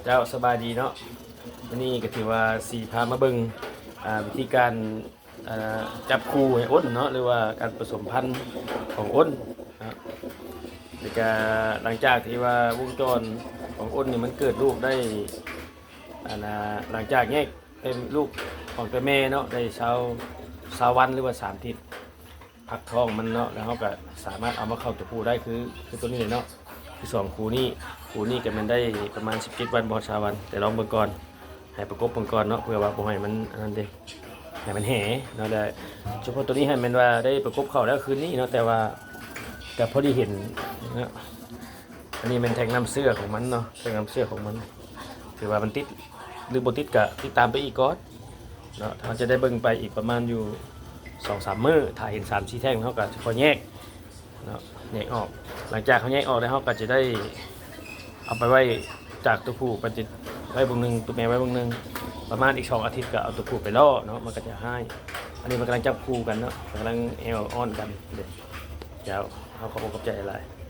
ເຈົ້າ ສະບາຍດີເນາະ. ມື້ນີ້ກໍຖືວ່າຊິພາມາເບິ່ງ ອ່າ ວິທີການ ອ່າ ຈັບຄູ່ໃຫ້ອົນເນາະ ຫຼືວ່າການປະສົມພັນຂອງອົນເນາະ. ແລ້ວກະຫຼັງຈາກທີ່ວ່າວົງຈອນຂອງອົນນີ້ມັນເກີດລູກໄດ້ ອັນນ່າ ຫຼັງຈາກແຍກເປັນລູກອອກແຕ່ແມ່ເນາະ ໄດ້ຊາວ ຊາວວັນ ຫຼືວ່າສາມອາທິດ ພັກທ້ອງມັນເນາະ ແລ້ວເຮົາກໍສາມາດເອົາມາເຂົ້າຕົວຜູ້ໄດ້ ຄື ຄືຕົວນີ້ເລີຍເນາະ. ຄືສອງຄູ່ນີ້ ຄູ່ນີ້ກໍແມ່ນໄດ້ປະມານສິບເຈັດວັນ ບໍ່ຮອດຊາວວັນ ແຕ່ລອງເບິ່ງກ່ອນ ໃຫ້ປະກົບເບິ່ງກ່ອນເນາະ ເພື່ອວ່າບໍ່ໃຫ້ມັນອັນນັ້ນເດ້ ໃຫ້ມັນແຫເນາະ. ແລ້ວສະເພາະຕົວນີ້ຫັ້ນແມ່ນວ່າໄດ້ປະກົບເຂົ້າແລ້ວຄືນນີ້ເນາະ ແຕ່ວ່າກໍພໍດີເຫັນເນາະ. ອັນນີ້ແມ່ນແທ່ງນ້ຳເຊື້ອຂອງມັນເນາະ ແທ່ງນ້ຳເຊື້ອຂອງມັນ ຖືວ່າມັນຕິດ ຫຼືບໍ່ຕິດກະຕິດຕາມໄປອີກກ່ອນເນາະ. ເຮົາຈະໄດ້ເບິ່ງໄປອີກປະມານຢູ່ສອງສາມມື້ ຖ້າເຫັນສາມສີ່ແທ່ງ ເຮົາກະຈະຄ່ອຍແຍກເນາະ ແຍກອອກ. ຫຼັງຈາກເຮົາແຍກອອກແລ້ວ ເຮົາກະຈະໄດ້ເອົາໄປໄວ້ ຈາກຕົວຜູ້ໄປຕິດໄວ້ເບື້ອງໜຶ່ງ ຕົວແມ່ໄວ້ເບື້ອງໜຶ່ງ ປະມານອີກສອງອາທິດ ກະເອົາຕົວຜູ້ໄປເລາະເນາະ ມັນກະຈະຮ້າຍ. ອັນນີ້ມັນກຳລັງຈັບຄູ່ກັນເນາະ ກຳລັງແອວອ່ອນກັນເດ້. ເຈົ້າ ເຮົາຂອບອົກຂອບໃຈຫຼາຍ.